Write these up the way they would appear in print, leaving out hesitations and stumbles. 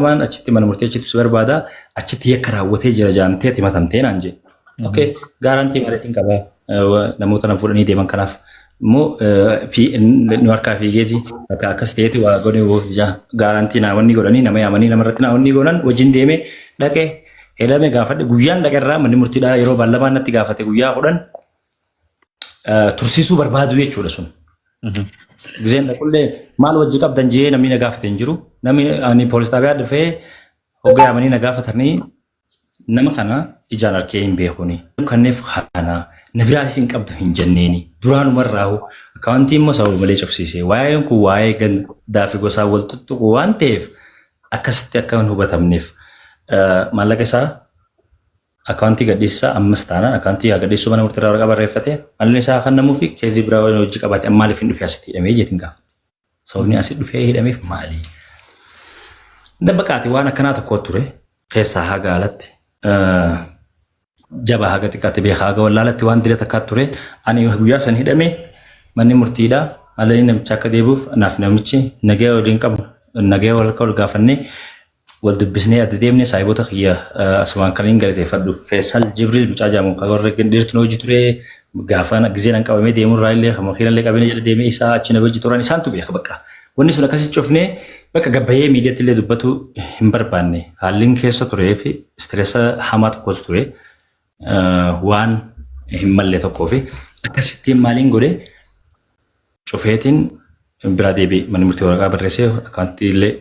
Maan achitti mana murtii achitti si barbaada, achitti yakka raawwatee jira jaamtee ati himatamtee naan jee. Okay, gaarantii maaliitiin qaba namoota na fuudhanii deeman kanaaf immoo fi nu harkaa fiigeeti bakka akkas ta'eeti waa godhe gaarantii naa wanni godhanii nama yaamanii namarratti naa wanni godhan wajjin deemee dhaqee hidhame gaafadhe. Guyyaan dhaqe irraa manni murtiidhaa yeroo baallamaan natti gaafate guyyaa 10 tursiisuu barbaadu jechuudha sun. Gizeen dhaqullee maal wajji qabdan jee namni na gaafate hin jiru. Namni ani poolis xaabiyaa dhufee hoggaa yaamanii na gaafatanii nama kana ijaan arkee hin beekuni. Kanneef kana na biraas hin qabdu hin jenneeni. Duraanumarraahu akkaawuntii immoo sababa malee cufsiise. Waa'een kun waa'ee gandaa fi gosaa wal tuttuqu waan ta'eef akkasitti akka hin hubatamneef maallaqa isaa Akkaawuntii gadhiisisaa ammas taanaan akkaawuntii haa gadhiisuu mana murtii irraa waraqaa barreeffate malli isaa haa kennamuu fi keezii biraa waliin hojii qabaate amma maaliif hin dhufe asitti hidhamee jeetiin gaafadhe. Sababni asi dhufee hidhameef maali? Dabbaqaati waan akkanaa tokko ture keessaa haga alatti jabaa haga xiqqaatti beekaa haga wallaalatti waan dila takkaa ture. Ani guyyaa san hidhame manni murtiidha malli namicha akka deebi'uuf naaf namichi nagaya waliin qabu nagaya wal akka wal gaafannee wal dubbisnee adda deemne. Saahiboota kiyya asumaan kan hin galateeffadhu. Feesal Jibriil mucaa jedhamu kan warra dhiirtu na hojii ture, gaafa gizeen an qabamee deemuu irraa illee kan makiina illee qabee jala deemee isaa achi na hojii turan isaantu beeka. Bakka wanni sun akkasitti cufnee bakka gabbayee miidiyaatti illee dubbatu hin barbaanne. Haalliin keessa turee fi istireessa hamaa tokkotu ture, waan hin malle tokkoo fi akkasittiin maaliin godhe cufeetiin biraa deebi'e. Manni murtii waraqaa barreessee akkaawuntii illee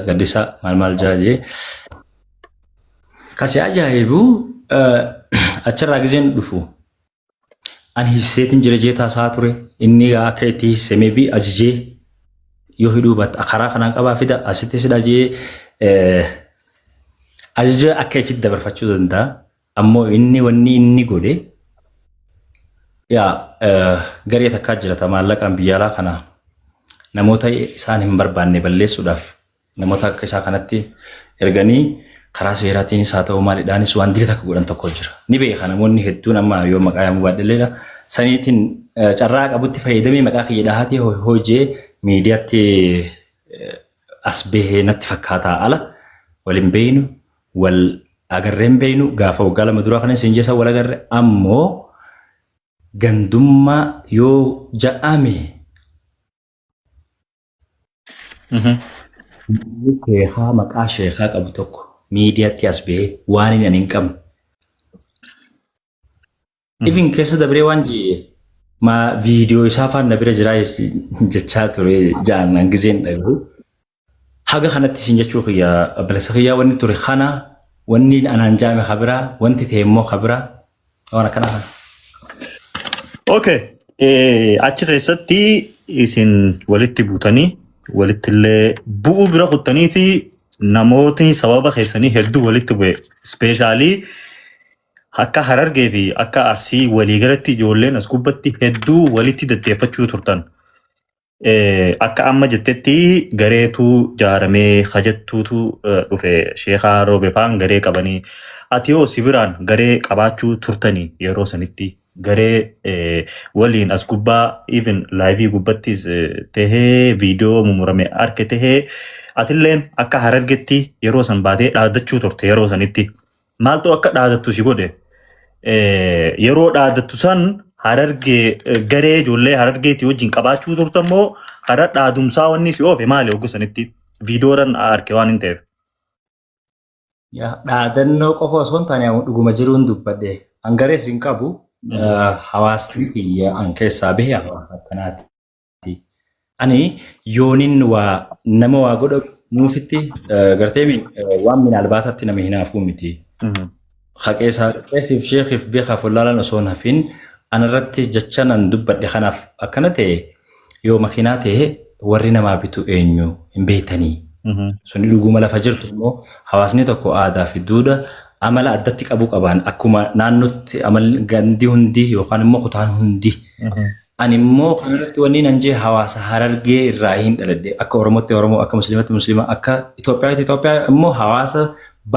gaddisaa maal maal jaajee. Kasi ajaa'ibu achirraa gizeen dhufu ani hisseetiin jira jee taasaa ture. Inni akka itti hisse maybe ajajee yoo hidhuu batte karaa kanaan qabaa fida asitti sidha jee ajaja akka ifitti dabarfachuu danda'a. Ammoo inni wanni inni godhe yaa garee takkaa jirata maallaqaan biyya alaa kana namoota isaan hin barbaanne balleessuudhaaf namoota akka isaa kanatti erganii karaa seeraatiinis haa ta'u maalidhaanis waan dila takka godhan tokko jira. Ni beeka namoonni hedduun amma yoo maqaa yaamuu baadhelleedha. Saniitiin carraa qabutti fayyadamee maqaa kiyya dhahatee hojii miidiyaatti as bahee natti fakkaataa. Ala wal hin beeynu, wal agarree hin beeynu. Gaafa waggaa 2 duraa kana isin jeessa wal agarre. Ammoo gandummaa yoo ja'ame sheekaa maqaa sheekaa qabu tokko miidiyaatti as bahee waan inni ani hin qabne Even keessa dabree waan jee maa viidiyoo isaa faan na bira jiraa jechaa ture jaan an gizeen dhagahu. Haga kanatti isin jechuu kiyya obboleessa kiyyaa, wanni ture kana, wanni anaan jaame kabiraa, wanti ta'e immoo kabiraa, waan akkanaa kana. Okay. Achi keessatti isin walitti buutanii walitti illee bu'uu bira kuttaniiti namootni sababa keessanii hedduu walitti bu'e. Especially akka Harargee fi akka Arsii waliigalatti ijoolleen as gubbatti hedduu walitti deddeeffachuu turtan. Akka amma jettetti gareetu jaaramee hajattuutu dhufe, sheekaa roobe faan garee qabanii. Ati hoo si biraan garee qabaachuu turtanii yeroo sanitti garee waliin as gubbaa even live gubbattis tahee viidiyoo mumurame arke tahee atilleen akka Harargetti yeroo san baatee dhaadachuu turte yeroo sanitti. Maaltu akka dhaadattu si godhe? Yeroo dhaadattu san Harargee garee ijoollee Harargeetii wajjin qabaachuu turtan moo karaa dhaadumsaa wanni si oofe maali hogguu sanitti? Viidiyoodhaan arke waan hin ta'eef. Yaa, dhaadannoo qofa osoo hin taane dhuguma jiruun dubbadhe. An garees hin qabu. Hawaasni kiyya an keessaa bahe hawaasa akkanaati. Ani yoonin waa nama waa godha nuufitti gartee waan minaalbaatatti nama hinaafuu miti. Haqeessaa qeesiif sheekiif beekaaf wallaalaan osoo hin hafin anarratti jecha nan dubbadhe kanaaf akkana ta'e yoo makiinaa ta'e warri namaa bitu eenyu hin beektanii. Suni dhuguma lafa jirtu immoo hawaasni tokko aadaa fi duudha amala addatti qabu qabaan akkuma naannootti amalli gandi hundi yookaan immoo kutaan hundi. Ani immoo kanarratti wanni nan jee hawaasa Harargee irraa hin dhaladhe. Akka Oromootti Oromoo, akka Musliimatti Musliima, akka Itoophiyaatti Itoophiyaa, immoo hawaasa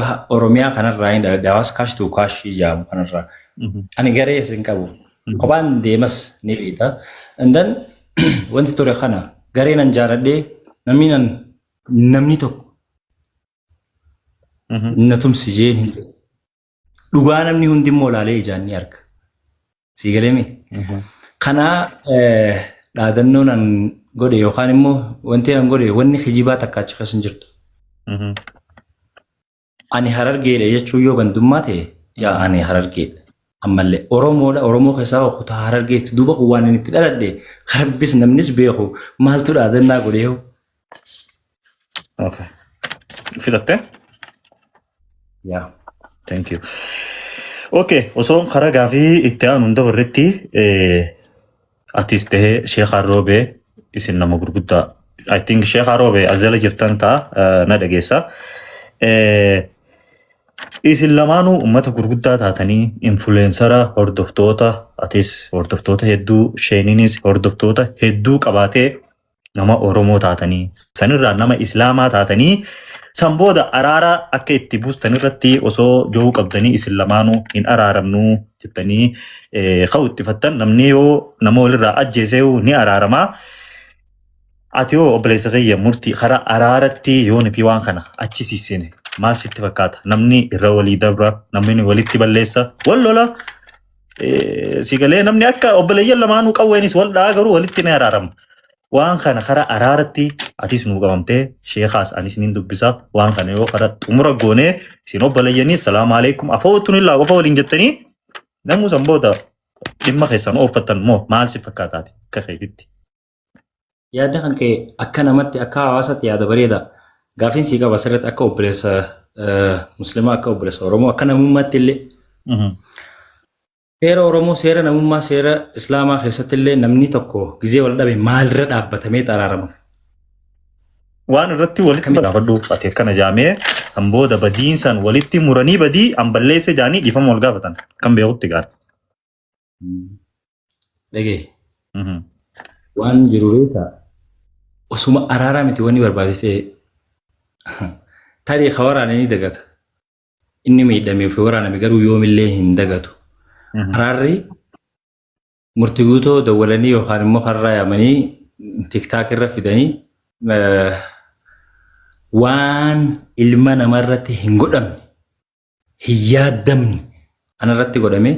baha Oromiyaa kanarraa hin dhaladhe. Hawaasa kaash tuu kaashii jedhamu kanarraa. Ani garee isin qabu. Kophaan deemas ni beekta. And then wanti ture kana garee nan jaaladhee namni nan namni tokko Na tumsi jeen hin jiru. Dhugaa namni hundi immoo laalee ijaan ni arga. Sii galee mi? Kanaa dhaadannoon an godhe yookaan immoo wanti an godhe wanni kijibaa takka achi keessa hin jirtu. Ani Harargeedha jechuun yoo gandummaa ta'e yaa ani Harargeedha. Ammallee Oromoodha. Oromoo keessaa kutaa Harargeetti duuba kun waan inni itti dhaladhe Rabbis namnis beeku maaltu dhaadannaa godhee hoo? Okay. Filattee? Yaa. Thank you. Okay, osoo karaa gaafii itti aanu hunda barretti atis tahee Sheekh Arroobee isin nama gurguddaa. I think Sheekh Arroobee as jala jirtan ta'a na dhageessa. Isin lamaanuu uummata gurguddaa taatanii influencer hordoftoota, atis hordoftoota hedduu, Sheeninis hordoftoota hedduu qabaatee, nama Oromoo taatanii sanirraa nama Islaamaa taatanii, san booda araara akka itti buustan irratti osoo jo'uu qabdanii isin lamaanuu hin araaramnuu jettanii ka'u ittifattan. Namni yoo nama walirraa ajjeesee ni araaramaa. Ati yoo obboleessa kiyya murtii karaa araaratti yoon fi waan kana achi siisine maal sitti fakkaata? Namni irra walii dabra, namni walitti balleessa, wal lola. Si galee namni akka obboleeyyan lamaanuu qawweenis wal dha'a, garuu walitti ni araarama. Waan kana karaa araaratti atis nuu qabamtee, sheekaas anis nin dubbisa, waan kana yoo karaa xumura goonee isin obboleeyyanii salaamu alaikum afootu ni laa qofa waliin jettanii namuu san booda dhimma keessan ooffattan moo maal si fakkaataati akka keetitti? Yaadni kan ka'e akka namatti, akka hawaasaatti yaada bareeda. Gaafiin sii qaba asirratti akka obboleessa musliimaa, akka obboleessa Oromoo, akka namummaatti illee. Seera Oromoo, seera namummaa, seera Islaamaa keessatti illee namni tokko gizee wal dhabe maalirra dhaabbatamee xaraarama? Waan irratti walitti Akkamitti? gaafadhu ati akkana jaamee kan booda badiinsan walitti muranii badii an balleesse jaanii dhiifama wal gaafatan kan beekutti gaara. Dhagee waan jiru beekaa, osuma araaraa miti wanni barbaachise tarii ka waraane ni dagata. Inni miidhamee ofii waraaname garuu yoomillee hin dagatu. Araarri murtii guutoo dawwalanii yookaan immoo karraa yaamanii TikTok irra fidanii waan ilma namarratti hin godhamne, hin yaaddamne anarratti godhame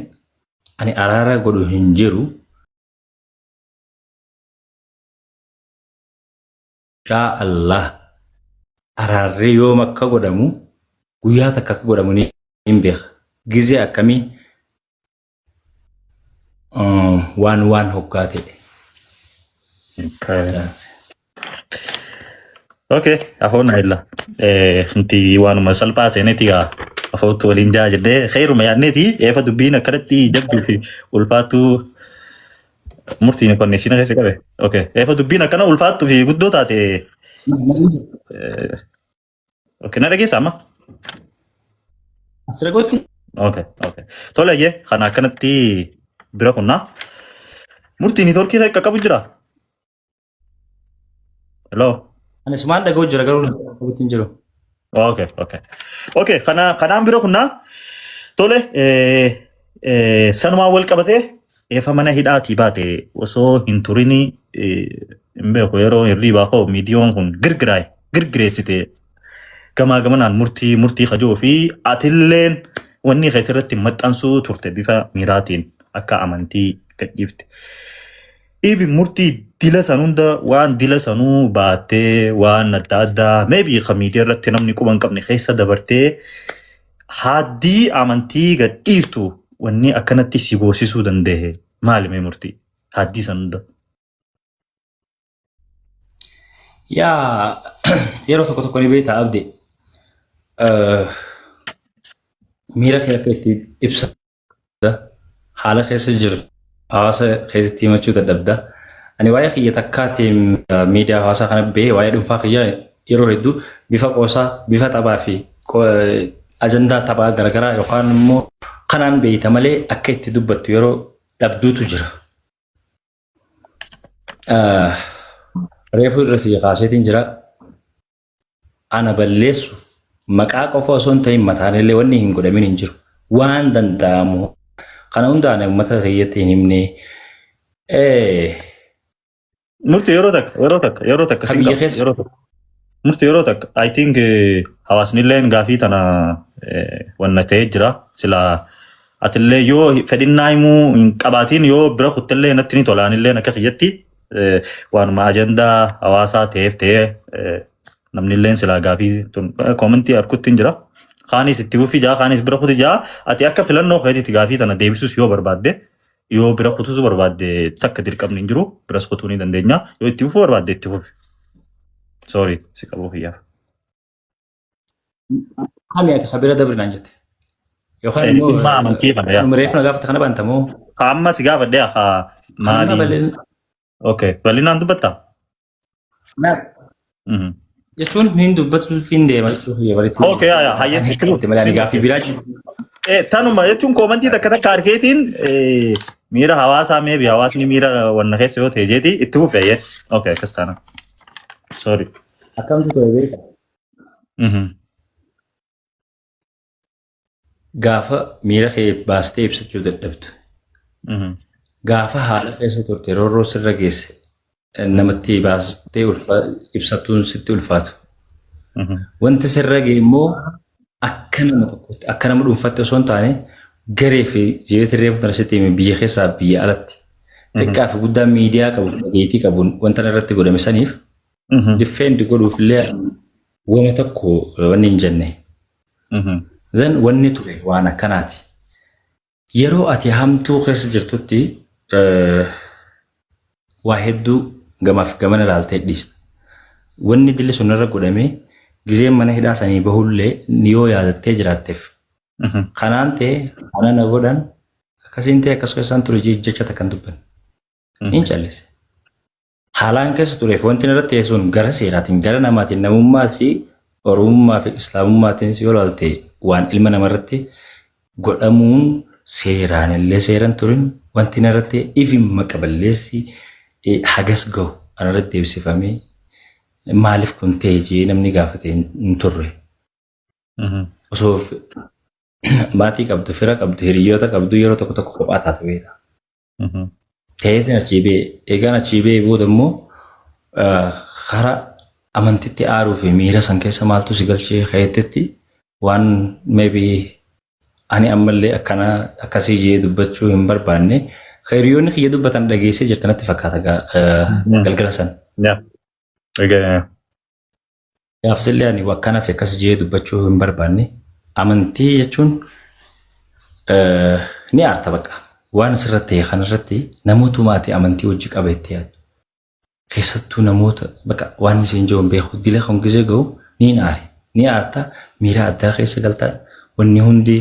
ani araara godhu hin jiru. Inshaa Allah araarri yoom akka godhamu, guyyaa takka akka godhamu ni hin beeka. Gizee akkamii waan hoggaa ta'e. Okay, afoon illa. Nuti waanuma salphaa seeneeti gaa afootti waliin jaa jennee xeeruma yaadneeti eefa dubbiin akkanatti jabduu fi ulfaattuu murtiin connection keessa qabe. Okay, eefa dubbiin akkana ulfaattuu fi guddoo taate. Okay, na dhageessa amma? Asirra gootti? Okay. Tole jee kana akkanatti bira kunnaa. Murtiin networkii kee qaqqabu jira? Hello. Ani sumaan dhaga'u jira, garuu qabutti hin jiru. Okay. Okay, kana kanaan bira kunnaa. Tole, sanumaan wal qabatee eefa mana hidhaatii baate osoo hin turini, hin beeku, yeroo hirriibaa koo miidiyoon kun girgiraay girgireessite gamaa gamanaan murtii kajoo fi atilleen wanni keetii irratti maxxansuu turte bifa miiraatiin akka amantii gadhiifte. Even murtii dila san hunda waan dila sanuu baattee waan adda addaa maybe kan miidiyaa irratti namni quba hin qabne keessa dabartee haaddii amantii gadhiiftu wanni akkanatti si goosisuu danda'e maali mee murtii haaddii san hunda? Yaa, yeroo tokko tokko ni beektaa abdi. Miira kee akka itti ibsa haala keessa jiru hawaasa keessatti himachuu dadhabda. Ani waa'ee kiyya takkaatiin miidiyaa hawaasaa kana bahee waa'ee dhuunfaa kiyyaa yeroo hedduu bifa qoosaa, bifa taphaa fi ajandaa taphaa garaagaraa yookaan immoo kanaan beeyta malee akka itti dubbattu yeroo dhabduutu jira. Reefu irra sii kaaseetiin jira. Ana balleessuuf maqaa qofa osoo hin ta'in mataan illee wanni hin godhamin hin jiru. Waan danda'amu kana hunda ani uummata kiyyatti hin himne. Murtii yeroo takka Ka sin biyya qaba keessa yeroo takka. Murti yeroo takka I think hawaasni illee gaafii tana wanna ta'ee jira. Sila atillee yoo fedhinnaa himuu hin qabaatiin yoo bira kuttellee natti ni tola. Anillee akka kiyyatti waanuma ajandaa hawaasaa ta'eef ta'ee namni illee silaa gaafii tun comment harkutti hin jira. Kaanis itti fufi jaa, kaanis bira kuti jaa. Ati akka filannoo keetiitti gaafii tana deebisuus yoo barbaadde, yoo bira kutuus barbaadde, takka dirqamni hin jiru, biras kutuu ni dandeenya. Yoo itti fufuu barbaadde itti fufi. Sorry, si qabuu kiyyaaf. Kami ati kabira dabrinaan jette? Yookaan immoo Dhimma amantii kana yaa. Reefu na gaafate kana bantamoo? Amma si gaafadhe haa Kanuma maali? Bal'ina. Okay, bal'inaan dubbattaa? Jechuun hin dubbatu hin deema jechuun walitti. Okay, yaa yaa hayyee itti fufi. Malee ani gaaffii biraa jiru. Tanuma jechuun comment takka takka arkeetiin miira hawaasaa, maybe hawaasni miira wanna keessa yoo ta'e jeeti itti fufi hayyee. Okay, akkas taana. Sorry. Akkamtu ture beekaa? Gaafa miira kee baastee ibsachuu dadhabdu. Gaafa haala keessa turte roorroo sirra geesse namatti baastee ibsatuun sitti ulfaatu. Wanti sirra ga'e immoo akka nama tokkotti, akka nama dhuunfaatti osoo hin taane, garee fi jireetti reefu tana sitti hime, biyya keessaa biyya alatti. Xiqqaa fi guddaa miidiyaa qabu fi dhageettii qabuun wanta irratti godhame saniif defend godhuuf illee wama tokko wanni hin jenne. Then wanni ture waan akkanaati. Yeroo ati hamtuu keessa jirtutti waa hedduu gamaaf gamana ilaaltee dhiista. Wanni dilli sun irra godhamee gizeen mana hidhaa sanii bahullee yoo yaadattee jiraatteef kanaan ta'e, kana na godhan, akkasiin ta'e, akkas keessaan ture jecha takkan dubban. Hin callise. Haalaan keessa tureef wanti irratti ta'e sun gara seeraatiin, gara namaatiin, namummaa fi oromummaa fi islaamummaatiinis yoo ilaalte, waan ilma namarratti godhamuun seeraan illee seeran turin. Wanti narratti ifin maqa balleessi hagas gahu anarratti deebisifamee maaliif kun ta'e jee namni gaafate hin turre. Osoo maatii qabdu, fira qabdu, hiriyoota qabdu, yeroo tokko tokko kophaa taate beekta. Ta'eetiin achii ba'e. Eegaan achii ba'e booda immoo karaa amantitti aaruu fi miira san keessa maaltu si galchee ka'eetti waan maybe ani ammallee akkana akkasii jee dubbachuu hin barbaanne. Hiriyoonni kiyya dubbatan dhageessee jirta natti fakkaata galgala san. Egaa Gaafasillee ani akkana fi akkas jee dubbachuu hin barbaanne. Amantii jechuun ni aarta bakka. Waan asirratti ta'e kanarratti namootuma ati amantii hojii qaba itti yaaddu. Keessattuu namoota bakka waan isin jiru hin beeku dila kan gisee gahu ni aare. Ni aarta, miira addaa keessa galta, wanni hundi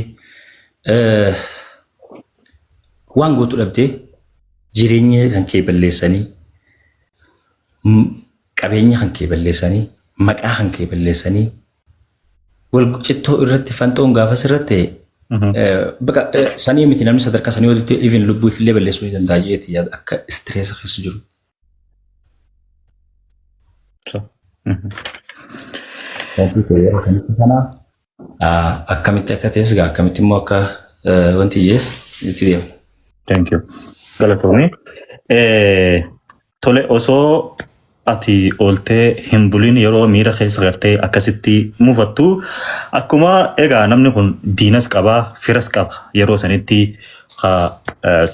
waan gootu dhabdee, jireenya kan kee balleessanii, qabeenya kan kee balleessanii, maqaa kan kee balleessanii, wal cittoo irratti fanxoon gaafas irratti bakka sanii miti, namni sadarkaa sanii olitti even lubbuu ifillee balleessuu ni danda'a jeeti yaada akka stress keessa jiru. Wanti ta'e yeroo kanatti kana akkamitti akka ta'es gaa, akkamitti immoo akka wanti jees itti deema. Thank you. Galatoomii. Tole, osoo ati ooltee hin bulin yeroo miira keessa gartee akkasitti mufattu, akkuma egaa namni kun diinas qaba, firas qaba, yeroo sanitti ka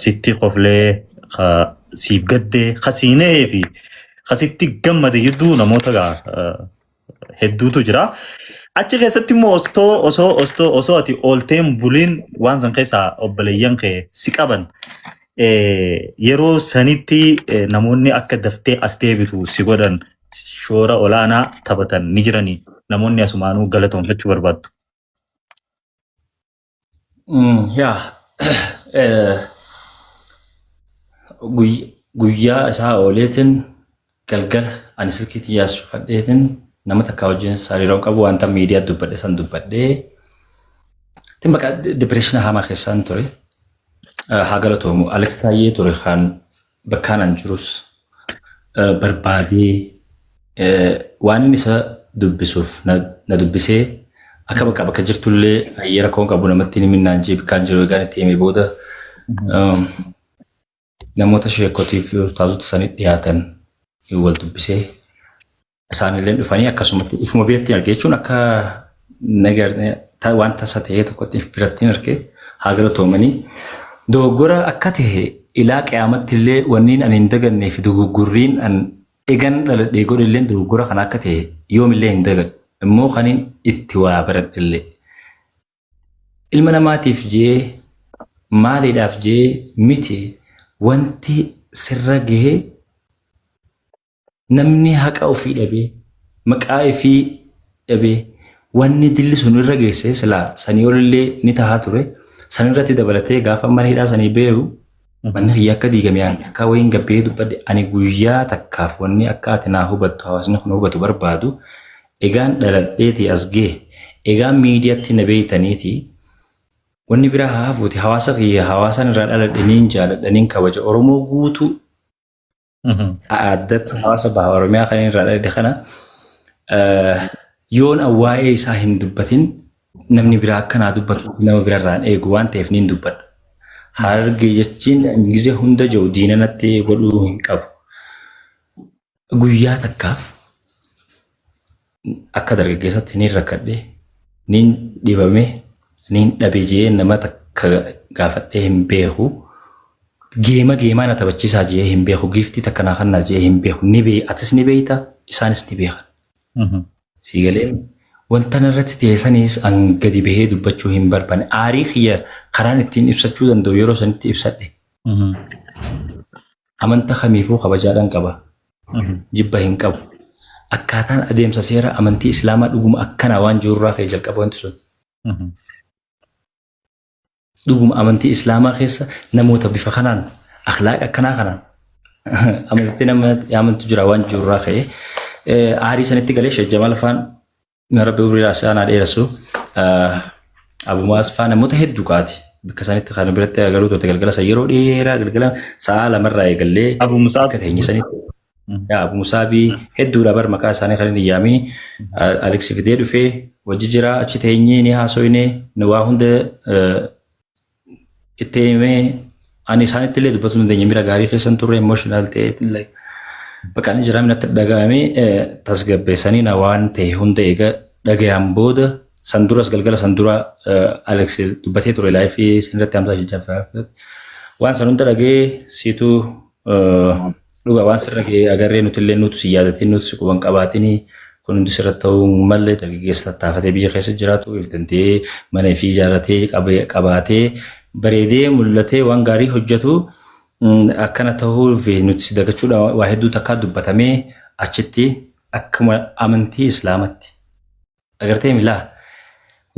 sitti koflee, ka siif gaddee, ka siinee fi ka sitti gammade gidduu namoota gaa hedduutu jira. Achi keessatti immoo osoo osoo osoo osoo ati ooltee hin bulin waan san keessaa obboleeyyan kee si qaban, yeroo sanitti namoonni akka daftee as deebitu si godhan, shoora olaanaa taphatan ni jiranii, namoonni asumaanuu galatoonfachuu barbaaddu. Yaa, guyyaa isaa ooleetiin galgala ani silkii xiyyaas cufadheetiin nama takka wajjin hariiroo qabu wanta miidiyaa dubbadhe san dubbadhee tin bakka depression hamaa keessaan ture. Haa galatoomu, Alex Taayyee ture kan bakkaan an jirus barbaadee waan inni isa dubbisuuf na dubbisee, akka bakka bakka jirtullee hayyee rakkoon qabu namatti ni minnaan jee, bakkaan jiru egaan itti himee booda namoota sheekotii fi ustaazota sanii dhiyaatan wal dubbisee. Isaanillee dhufanii akkasumatti ifuma biratti arge jechuun akka waan tasa ta'ee tokkotti if biratti arge haa galatoomanii. Dogoggora akka ta'e ilaa qiyaamatti illee wanniin ani hin dagannee fi dogoggorriin an egan dhaladhee godhe illee dogoggora kana akka ta'e yoomillee hin dagadhu. Immoo kaniin itti waa baradhe illee. Ilma namaatiif jee maaliidhaaf jee miti wanti sirra gahee namni haqa ofii dhabee maqaa ofii dhabee wanni dilli sun irra geesse silaa sanii olillee ni tahaa ture. San irratti dabalatee gaafa mana hidhaa sanii beeru manni kiyya akka diigame aan takkaa wayiin gabbee dubbadhe. Ani guyyaa takkaaf wanni akka ati naa hubattu, hawaasni kun hubatu barbaadu, egaan dhaladheeti as ga'e, egaan miidiyaatti na beeytaniiti, wanni biraa haa hafuuti, hawaasa kiyya, hawaasaan irraa dhaladhe niin jaaladha, niin kabaja. Oromoo guutuu, addatti hawaasa baha Oromiyaa kan irraa dhaladhe kana yoon an waa'ee isaa hin dubbatin namni biraa akkanaa dubbatu nama birarraan eegu waan ta'eef niin dubbadha. Harargee jechiin gizee hunda jiru diina natti godhuu hin qabu. Guyyaa takkaaf akka dargaggeessatti niin rakkadhe, niin dhibame, niin dhabe jee nama takka gaafadhee hin beeku. Geema geemaa na taphachiisaa jee hin beeku. Giiftii takka naa kannaa jee hin beeku. Ni bee atis ni beeyta, isaanis ni beekan. Sii galee wanta narratti ta'e saniis an gadi bahee dubbachuu hin barbaanne. Aarii kiyya karaan ittiin ibsachuu danda'u yeroo sanitti ibsadhe. Amanta kamiifuu kabajaadhaan qaba. Jibba hin qabu. Akkaataan adeemsa seera amantii Islaamaa dhuguma akkanaa waan jirurraa ka'e jalqaba wanti sun. Dhuguma amantii Islaamaa keessa namoota bifa kanaan, akhlaaqa akkanaa kanaan amantii nama amantu jira waan jirurraa ka'e. Aarii sanitti galee Sheekh Jamaal faan, Rabbi umrii isaa naa dheeressu, Abumaas faa, namoota hedduu kaati. Bakka sanitti kan biratti agaruu turte galgala san yeroo dheeraa, galgala sa'a 2rraa eegallee Abu Musaab. Akka teenye sanitti. Yaa Abu Musaabii hedduudha bar, maqaa isaanii kan hin yaamini. Alex fidee dhufee wajji jira, achi teenyee ni haasoyne, ni waa hunda itti himee. Ani isaanitti illee dubbatuu hin dandeenye, miira gaarii keessan turre, emotional ta'ee bakka ani jira natti dhaga'amee. Tasgabbeessanii na waan ta'e hunda eega dhagayaan booda, san duras galgala san dura Alex dubbatee ture live irratti hamsaa jajjafaa waan san hunda dhagee, siitu dhugaa waan sirra ga'e agarree, nuti illee nuti si yaadatin, nuti si quban qabaatinii, kun hundi sirra ta'uu hin malle. Dargaggeessa tattaafatee biyya keessa jiraatu, if danda'ee mana ifii ijaarratee qabaatee bareedee mul'atee waan gaarii hojjetu akkana ta'uu fi nuti si dagachuudha waa hedduu takkaa dubbatamee achitti akkuma amantii Islaamatti. Agartee milaa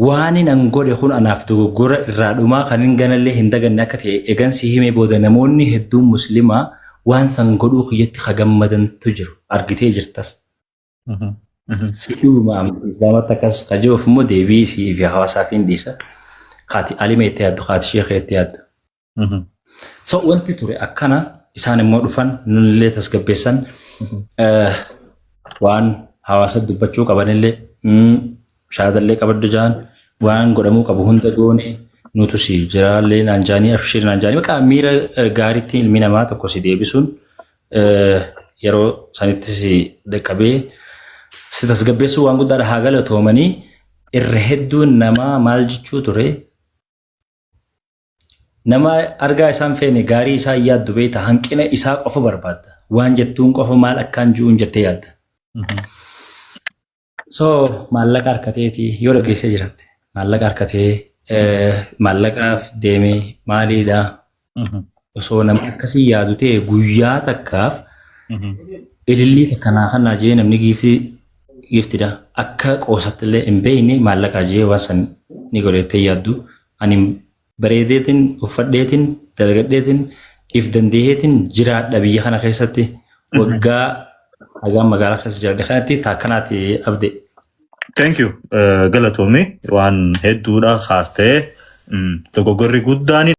waan nan godhe kun anaaf dogoggora irraa dhumaa kan hin ganallee hin daganne akka ta'e egan si himee booda, namoonni hedduun Muslimaa waan san godhuu kiyyatti hagammadantu jiru, argitee jirtas. Si dhuguma amantii Islaamatti akkas kaji'uuf immoo deebii sii fi hawaasaaf hin dhiisa. Kaati alima itti yaaddu, kaati sheekha itti yaaddu. So wanti ture akkana, isaan immoo dhufan, nullee tasgabbeessan, waan hawaasa dubbachuu qabanillee shaadallee qabaddu jaan, waan godhamuu qabu hunda goone, nutu si jiraallee naan jaanii, abshir naan jaanii, bakka miira gaariitti ilmi namaa tokko si deebisuun yeroo sanitti si dhaqqabee si tasgabbeessuu waan guddaadha, haa galatoomanii. Irra hedduun namaa maal jechuu ture, nama argaa isaan feene gaarii isaa yaaddu beekta, hanqina isaa qofa barbaadda, waan jettuun qofa maal akkaan ji'uun jettee yaadda. So maallaqa harkateeti yoo dhageessee jiraatte, maallaqa harkatee maallaqaaf deemee maaliidha, osoo nama akkasii yaadu ta'e guyyaa takkaaf ilillii takka naa kannaa jee namni giiftii giiftidha akka qoosatti illee hin beekne maallaqaa jee waan san ni godhettee yaaddu. Ani bareedeetiin uffadheetiin dalagadheetiin if dandeeheetiin jiraadha biyya kana keessatti, waggaa hagaan magaalaa keessa jiraadhe kanatti taakkanaati abde. Thank you. Galatoomi, waan hedduudha kaastee, dogoggorri guddaan